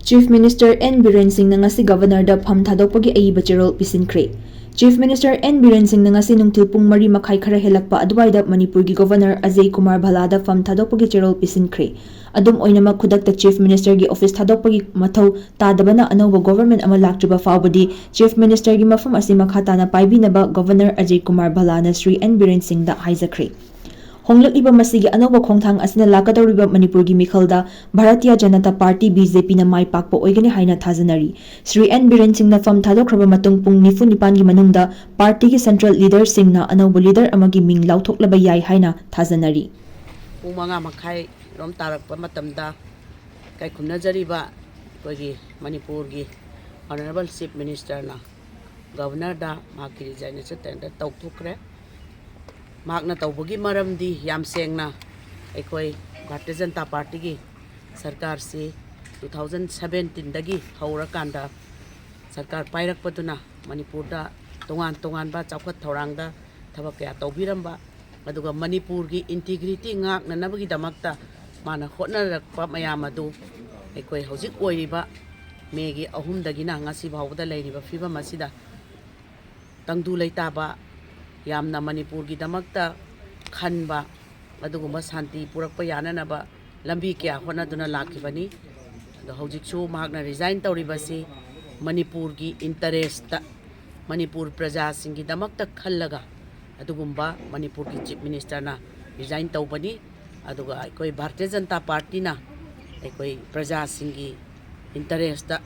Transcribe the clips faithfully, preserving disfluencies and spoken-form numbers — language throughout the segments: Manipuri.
Chief Minister N Biren Singhꯅ ꯉꯁꯤ Governorꯗ ꯐꯝ ꯊꯥꯗꯣꯛꯄꯒꯤ ꯑꯏꯕ ꯆꯦꯔꯣꯜ ꯄꯤꯁꯤꯟꯈ꯭ꯔꯦ꯫ Chief Minister N Biren Singhꯅ ꯉꯁꯤ ꯅꯨꯡꯊꯤꯜ ꯄꯨꯡ ꯃꯔꯤ ꯃꯈꯥꯏ ꯈꯔ ꯍꯦꯜꯂꯛꯄ ꯑꯗꯨꯋꯥꯏꯗ ꯃꯅꯤꯄꯨꯔꯒꯤ Governor ꯑꯖꯌ ꯀꯨꯃꯥꯔ ꯚꯜꯂꯥꯗ ꯐꯝ ꯊꯥꯗꯣꯛꯄꯒꯤ ꯆꯦꯔꯣꯜ ꯄꯤꯁꯤꯟꯈ꯭ꯔꯦ꯫ ꯑꯗꯨꯝ ꯑꯣꯏꯅꯃꯛ, ꯈꯨꯗꯛꯇ Chief Ministerꯒꯤ office ꯊꯥꯗꯣꯛꯄꯒꯤ ꯃꯊꯧ ꯇꯥꯗꯕꯅ ꯑꯅꯧꯕ government ꯑꯃ ꯂꯥꯛꯇ꯭ꯔꯤꯕ ꯐꯥꯎꯕꯗꯤ Chief Ministerꯒꯤ ꯃꯐꯝ ꯑꯁꯤ ꯃꯈꯥ ꯇꯥꯅ ꯄꯥꯏꯕꯤꯅꯕ Governor ꯑꯖꯌ ꯀꯨꯃꯥꯔ ꯚꯜꯂꯥꯅ ꯁ꯭ꯔꯤ ꯑꯦꯟ ꯕꯤꯔꯦꯟ ꯁꯤꯡꯗ ꯍꯥꯏꯖꯈ꯭ꯔꯦ꯫ ꯍꯣꯡꯂꯛꯂꯤꯕ ꯃꯁꯤꯒꯤ ꯑꯅꯧꯕ ꯈꯣꯡꯊꯥꯡ ꯑꯁꯤꯅ ꯂꯥꯛꯀꯗꯧꯔꯤꯕ ꯃꯅꯤꯄꯨꯔꯒꯤ ꯃꯤꯈꯜꯗ ꯚꯥꯔꯇꯤꯌ ꯖꯅꯇꯥ ꯄꯥꯔꯇꯤ, ꯕꯤꯖꯦꯄꯤꯅ ꯃꯥꯏ ꯄꯥꯛꯄ ꯑꯣꯏꯒꯅꯤ ꯍꯥꯏꯅ ꯊꯥꯖꯅꯔꯤ꯫ ꯁ꯭ꯔꯤ ꯑꯦꯟ ꯕꯤꯔꯦꯟ ꯁꯤꯡꯅ ꯐꯝ ꯊꯥꯗꯣꯛꯈ꯭ꯔꯕ ꯃꯇꯨꯡ ꯄꯨꯡ ꯅꯤꯐꯨ ꯅꯤꯄꯥꯟꯒꯤ ꯃꯅꯨꯡꯗ ꯄꯥꯔꯇꯤꯒꯤ central leaderꯁꯤꯡꯅ ꯑꯅꯧꯕ leader ꯑꯃꯒꯤ ꯃꯤꯡ ꯂꯥꯎꯊꯣꯛꯂꯕ ꯌꯥꯏ ꯍꯥꯏꯅ ꯊꯥꯖꯅꯔꯤ꯫ ꯄꯨꯡ ꯃꯉꯥ ꯃꯈꯥꯏ ꯔꯣꯝ ꯇꯥꯔꯛꯄ ꯃꯇꯝꯗ ꯏꯀꯥꯏ ꯈꯨꯝꯅꯖꯔꯤꯕ ꯑꯩꯈꯣꯏꯒꯤ ꯃꯅꯤꯄꯨꯔꯒꯤ Honourable Chief Ministerꯅ Governorꯗ ꯃꯍꯥꯛꯀꯤ resignation tender ꯇꯧꯊꯣꯛꯈ꯭ꯔꯦ꯫ ꯃꯍꯥꯛꯅ ꯇꯧꯕꯒꯤ ꯃꯔꯝꯗꯤ ꯌꯥꯝ ꯁꯦꯡꯅ ꯑꯩꯈꯣꯏ ꯚꯥꯔꯇꯤꯌ ꯖꯅꯇꯥ ꯄꯥꯔꯇꯤꯒꯤ ꯁꯔꯀꯥꯔꯁꯤ two thousand seventeenꯗꯒꯤ ꯍꯧꯔꯀꯥꯟꯗ ꯁꯔꯀꯥꯔ ꯄꯥꯏꯔꯛꯄꯗꯨꯅ ꯃꯅꯤꯄꯨꯔꯗ ꯇꯣꯉꯥꯟ ꯇꯣꯉꯥꯟꯕ ꯆꯥꯎꯈꯠ ꯊꯧꯔꯥꯡꯗ ꯊꯕꯛ ꯀꯌꯥ ꯇꯧꯕꯤꯔꯝꯕ, ꯑꯗꯨꯒ ꯃꯅꯤꯄꯨꯔꯒꯤ integrity ꯉꯥꯛꯅꯅꯕꯒꯤꯗꯃꯛꯇ ꯃꯥꯅ ꯍꯣꯠꯅꯔꯛꯄ ꯃꯌꯥꯝ ꯑꯗꯨ ꯑꯩꯈꯣꯏ ꯍꯧꯖꯤꯛ ꯑꯣꯏꯔꯤꯕ ꯃꯦꯒꯤ ꯑꯍꯨꯝꯗꯒꯤꯅ ꯉꯁꯤ ꯐꯥꯎꯕꯗ ꯂꯩꯔꯤꯕ ꯐꯤꯕꯝ ꯑꯁꯤꯗ ꯇꯪꯗꯨ ꯂꯩꯇꯥꯕ, ꯌꯥꯝꯅ ꯃꯅꯤꯄꯨꯔꯒꯤꯗꯃꯛꯇ ꯈꯟꯕ, ꯑꯗꯨꯒꯨꯝꯕ ꯁꯥꯟꯇꯤ ꯄꯨꯔꯛꯄ ꯌꯥꯅꯅꯕ ꯂꯝꯕꯤ ꯀꯌꯥ ꯍꯣꯠꯅꯗꯨꯅ ꯂꯥꯛꯈꯤꯕꯅꯤ꯫ ꯑꯗꯣ ꯍꯧꯖꯤꯛꯁꯨ ꯃꯍꯥꯛꯅ resign ꯇꯧꯔꯤꯕꯁꯤ ꯃꯅꯤꯄꯨꯔꯒꯤ interestꯇ, ꯃꯅꯤꯄꯨꯔ ꯄ꯭ꯔꯖꯥꯁꯤꯡꯒꯤꯗꯃꯛꯇ ꯈꯜꯂꯒ ꯑꯗꯨꯒꯨꯝꯕ ꯃꯅꯤꯄꯨꯔꯒꯤ Chief Ministerꯅ resign ꯇꯧꯕꯅꯤ꯫ ꯑꯗꯨꯒ ꯑꯩꯈꯣꯏ ꯚꯥꯔꯇꯤꯌ ꯖꯅꯇꯥ ꯄꯥꯔꯇꯤꯅ ꯑꯩꯈꯣꯏ ꯄ꯭ꯔꯖꯥꯁꯤꯡꯒꯤ interestꯇ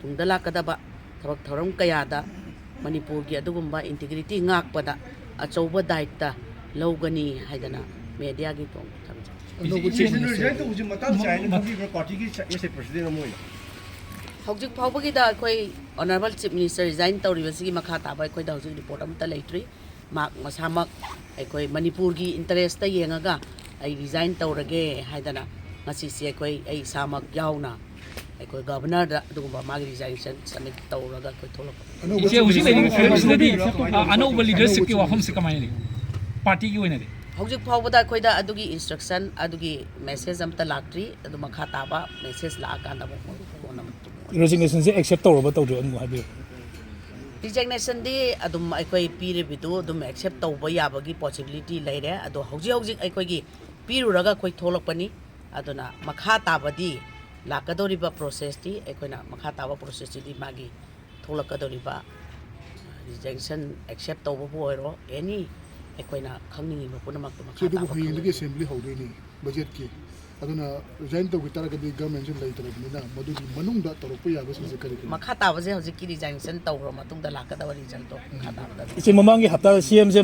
ꯇꯨꯡꯗ ꯂꯥꯛꯀꯗꯕ ꯊꯕꯛ ꯊꯧꯔꯝ ꯀꯌꯥꯗ ꯃꯅꯤꯄꯨꯔꯒꯤ ꯑꯗꯨꯒꯨꯝꯕ integrity ꯉꯥꯛꯄꯗ ꯑꯆꯧꯕ ꯗꯥꯏꯇ ꯂꯧꯒꯅꯤ ꯍꯥꯏꯗꯅ mediaꯒꯤ ꯊꯣꯡ ꯊꯝꯖꯩ꯫ ꯑꯅꯧꯕ Chief Minister resign ꯇꯧꯕꯁꯤ ꯃꯇꯥꯡ ꯆꯥꯏꯅ ꯈꯟꯕꯤꯕ꯭ꯔꯥ, ꯄꯥꯔꯇꯤꯒꯤ ꯆ-, ꯑꯦꯁ ꯑꯦ president ꯑꯃ ꯑꯣꯏꯅ? ꯍꯧꯖꯤꯛ ꯐꯥꯎꯕꯒꯤꯗ ꯑꯩꯈꯣꯏ Honourable Chief Minister resign ꯇꯧꯔꯤꯕꯁꯤꯒꯤ ꯃꯈꯥ ꯇꯥꯕ ꯑꯩꯈꯣꯏꯗ ꯍꯧꯖꯤꯛ report ꯑꯃꯠꯇ ꯂꯩꯇ꯭ꯔꯤ꯫ ꯃꯍꯥꯛ ꯃꯁꯥꯃꯛ ꯑꯩꯈꯣꯏ ꯃꯅꯤꯄꯨꯔꯒꯤ interestꯇ ꯌꯦꯡꯉꯒ ꯑꯩ resign ꯇꯧꯔꯒꯦ ꯍꯥꯏꯗꯅ ꯉꯁꯤꯁꯦ ꯑꯩꯈꯣꯏ, ꯑꯩ ꯏꯁꯥꯃꯛ ꯌꯥꯎꯅ ꯑꯩꯈꯣꯏ Governorꯗ ꯑꯗꯨꯒꯨꯝꯕ ꯃꯥꯒꯤ resignation submit ꯇꯧꯔꯒ ꯑꯩꯈꯣꯏ ꯊꯣꯛꯂꯛꯄꯅꯤ꯫ ꯏꯆꯦ, ꯍꯧꯖꯤꯛ ꯂꯩꯔꯤꯕ ꯐꯤꯕꯝ ꯑꯁꯤꯗꯗꯤ, ꯑ, ꯑꯅꯧꯕ leadershipꯀꯤ ꯋꯥꯐꯝꯁꯤ ꯀꯃꯥꯏꯅ ꯂꯩ? ꯄꯥꯔꯇꯤꯒꯤ ꯑꯣꯏꯅꯗꯤ? ꯍꯧꯖꯤꯛ ꯐꯥꯎꯕꯗ ꯑꯩꯈꯣꯏꯗ ꯑꯗꯨꯒꯤ instruction, ꯑꯗꯨꯒꯤ message ꯑꯝꯇ ꯂꯥꯛꯇ꯭ꯔꯤ꯫ ꯑꯗꯨ ꯃꯈꯥ ꯇꯥꯕ message ꯂꯥꯛꯑꯀꯥꯟꯗ ꯑꯃꯨꯛ ꯀꯣꯟꯅ ꯑꯃꯨꯛ Resignation ꯁꯦ accept ꯇꯧꯔꯕ ꯇꯧꯗ꯭ꯔꯤꯕ ꯑꯗꯨꯝ ꯍꯥꯏꯕꯤꯌꯨ꯫ Resignation ꯗꯤ ꯑꯗꯨꯝ ꯑꯩꯈꯣꯏ ꯄꯤꯔꯤꯕꯗꯨ ꯑꯗꯨꯝ accept ꯇꯧꯕ ꯌꯥꯕꯒꯤ possibility ꯂꯩꯔꯦ꯫ ꯑꯗꯣ ꯍꯧꯖꯤꯛ ꯍꯧꯖꯤꯛ ꯑꯩꯈꯣꯏꯒꯤ ꯄꯤꯔꯨꯔꯒ ꯑꯩꯈꯣꯏ ꯊꯣꯛꯂꯛꯄꯅꯤ꯫ ꯑꯗꯨꯅ ꯃꯈꯥ ꯇꯥꯕꯗꯤ ꯂꯥꯛꯀꯗꯧꯔꯤꯕ process ꯇꯤ ꯑꯩꯈꯣꯏꯅ ꯃꯈꯥ ꯇꯥꯕ process ꯁꯤꯗꯤ ꯃꯥꯒꯤ ꯊꯣꯛꯂꯛꯀꯗꯧꯔꯤꯕ resignation accept ꯇꯧꯕꯕꯨ ꯑꯣꯏꯔꯣ, any ꯑꯩꯈꯣꯏꯅ ꯈꯪꯅꯤꯡꯉꯤꯕ ꯄꯨꯝꯅꯃꯛꯇꯣ ꯃꯈꯥ ꯁꯤ ꯑꯗꯨꯕꯨ ꯇꯥꯕ ꯍꯌꯦꯡꯗꯒꯤ ꯈꯪꯅꯤꯡꯉꯤ꯫ Assembly ꯍꯧꯗꯣꯏꯅꯤ꯫ Budget ꯀꯤ ꯑꯗꯨꯅ resign ꯇꯧꯈꯤ ꯇꯥꯔꯒꯗꯤ government ꯁꯤ ꯂꯩꯇ꯭ꯔꯕꯅꯤꯅ ꯃꯗꯨꯒꯤ ꯃꯅꯨꯡꯗ ꯇꯧꯔꯛꯄ ꯌꯥꯕꯁꯤꯡꯁꯦ ꯀꯔꯤ ꯀꯔꯤ? ꯃꯈꯥ ꯇꯥꯕꯁꯦ ꯍꯧꯖꯤꯛꯀꯤ resignation ꯇꯧꯈ꯭ꯔ ꯃꯇꯨꯡꯗ ꯂꯥꯛꯀꯗꯕ result ꯇꯣ ꯃꯈꯥ ꯇꯥꯕꯗ ꯑꯗꯨꯝ ꯏꯆꯦ, ꯃꯃꯥꯡꯒꯤ ꯍꯞꯇꯥꯗ ꯁꯤ ꯑꯦꯝꯁꯦ